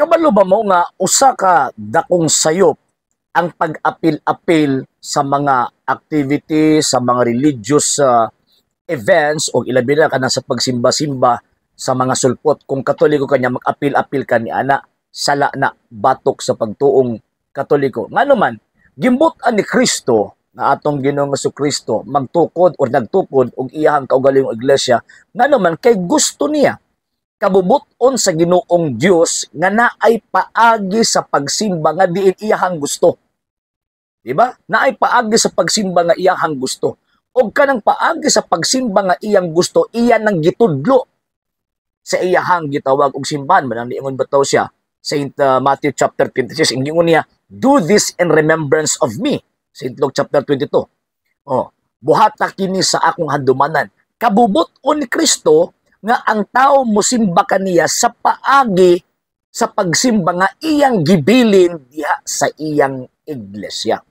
Kabalo ba mo nga usa ka dakong sayop ang pag-apil-apil sa mga activity, sa mga religious events o ilabi na kana sa pagsimba-simba sa mga sulpot? Kung Katoliko kanya, mag-apil-apil ka ni ana, sala na batok sa pagtuong Katoliko. Ngano man, gimbut-an ni Kristo nga atong Ginoong Kristo magtukod o nagtukod og iyahang kaugalingong iglesia. Ngano man, kay gusto niya, kabubut-on sa Ginoong Dios nga naay paagi sa pagsimba nga diin iyahang gusto. Di ba? Naay paagi sa pagsimba nga iyahang gusto. Og kanang paagi sa pagsimba nga iyang gusto, iya nang gitudlo sa iyahang gitawag og simbahan. Manang niingon ba taw siya? Saint Matthew chapter 26, ingon niya, "Do this in remembrance of me." Saint Luke chapter 22. Oh, buhata kini sa akong handumanan. Kabubut-on ni Kristo nga ang tao musimba kaniya sa paagi sa pagsimba nga iyang gibilin diha sa iyang iglesia.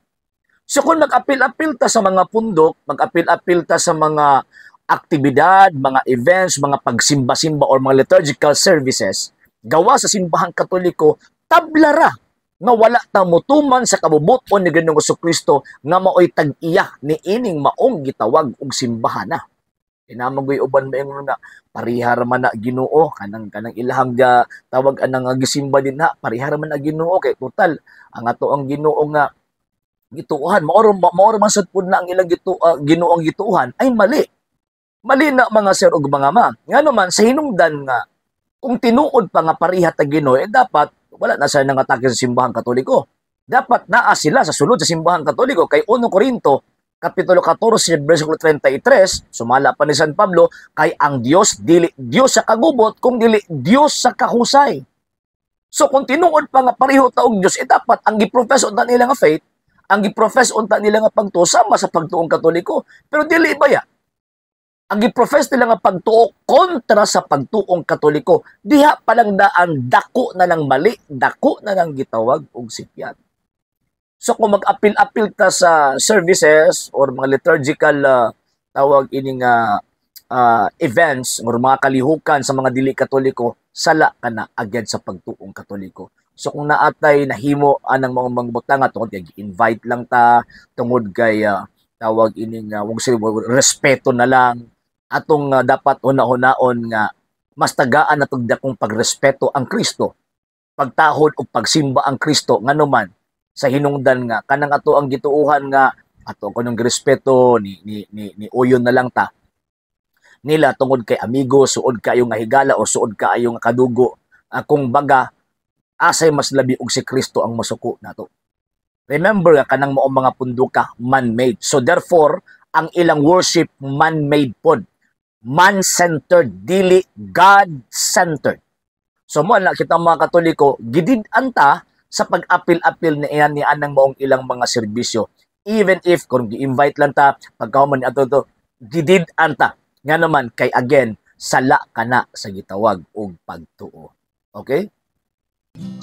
So kung mag-apil-apil ta sa mga pundok, mag-apil-apil ta sa mga aktibidad, mga events, mga pagsimba-simba or mga liturgical services, gawa sa simbahang Katoliko, tablara nga wala ta mutuman sa kabubut-on ni Ginoong Kristo nga maoy tag-iya ni ining maong gitawag og simbahan na. Kinamagoy uban maingon nga pareha ra man na Ginoo, kanang ilahang ga tawag anang nga gisimba din ha, pareha ra man na Ginoo, kay total ang ato ang Ginoo nga gituohan mao man sad pud na ang ilang Ginoong gituohan. Ay, mali, mali na, mga sir ug mga ma'am. Ngano man, sa hinungdan nga kung tinuod pa nga pareha ta Ginoo, eh dapat wala na sila nangatake sa simbahang Katoliko. Dapat naa sila sa sulod sa simbahang Katoliko, kay 1 Korinto Kapitulo 14, versikulo 33, sumala pa ni San Pablo, kay ang Dios dili Dios sa kagubot, kung dili Dios sa kahusay. So kung tinuod pa nga pareho ta og Dios, eh dapat ang giprofess unta nila nga faith, ang giprofess unta nila nga pagtuo sama sa pagtuong Katoliko. Pero dili ba ya? Ang giprofess nila nga pagtuo kontra sa pagtuong Katoliko. Diha pa lang daan dako na lang mali, dako na lang gitawag og sipyat. So kung mag-apil-apil ka sa services or mga liturgical tawag ining events or mga kalihukan sa mga dili Katoliko, sala ka na agad sa pagtuong Katoliko. So kung naatay nahimo anang mga mangbutanga tungod kay invite lang ta, tungod kay tawag ining wag respeto na lang, atong dapat una-unaon nga mas tagaan natong dakong pagrespeto ang Kristo, pagtahod og pagsimba ang Kristo. Nganuman, sa hinungdan nga kanang ato ang gituohan nga ato kanang respeto ni uyon na lang ta nila tungod kay amigo, suod kaayo nga higala o suod kaayo nga kadugo, kung baga asay mas labi og si Kristo ang masuko nato? Remember nga kanang maong mga punduka man-made, so therefore ang ilang worship man-made pod, man-centered, dili God-centered. So mo na kita mga Katoliko, gidid-an ta sa pag-apil-apil na iyan ni anang maong ilang mga serbisyo. Even if kung gi-invite lang ta, pagkahuman ni ato to, gidid-an ta. Nga naman, kay again, sala ka na sa gitawag og pagtuo. Okay?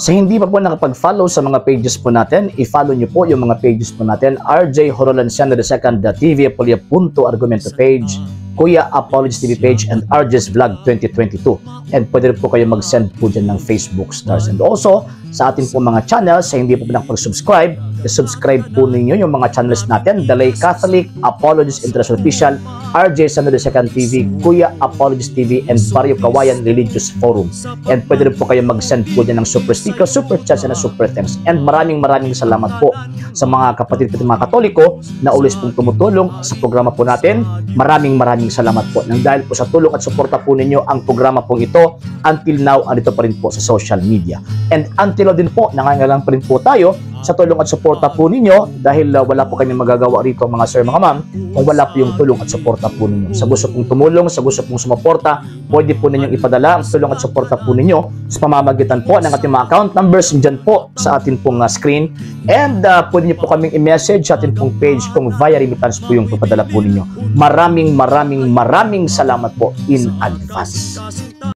Sa hindi pa po nakapag-follow sa mga pages po natin, i-follow niyo po yung mga pages po natin: RJ Horolanciano II TV, Apolia Argumento page, Kuya Apologies TV page, and RJ's Vlog 2022. And pwede rin po kayo mag-send po dyan ng Facebook stars. And also, sa ating po mga channels, sa hindi po nakapag-subscribe, i-subscribe po ninyo yung mga channels natin: The Lay Catholic, Apologies International Official, RJ San II TV, Kuya Apologies TV, and Barrio Kawayan Religious Forum. And pwede rin po kayo mag-send po dyan ng super sticker, super chats, and super thanks. And maraming maraming salamat po sa mga kapatid ko, mga Katoliko na always pong tumutulong sa programa po natin. Maraming maraming salamat po. Nang dahil po sa tulong at suporta po ninyo, ang programa pong ito until now andito pa rin po sa social media. And until now din po, nangangailangan pa rin po tayo sa tulong at suporta po ninyo dahil wala po kami magagawa rito, mga sir, mga ma'am, kung wala po yung tulong at suporta po ninyo. Sa gusto pong tumulong, sa gusto pong sumuporta, pwede po ninyong ipadala ang tulong at suporta po ninyo sa pamamagitan po ng ating mga account numbers dyan po sa atin pong screen. And pwede niyo po kaming i-message sa atin pong page kung via remittance po yung papadala po ninyo. Maraming maraming maraming salamat po in advance.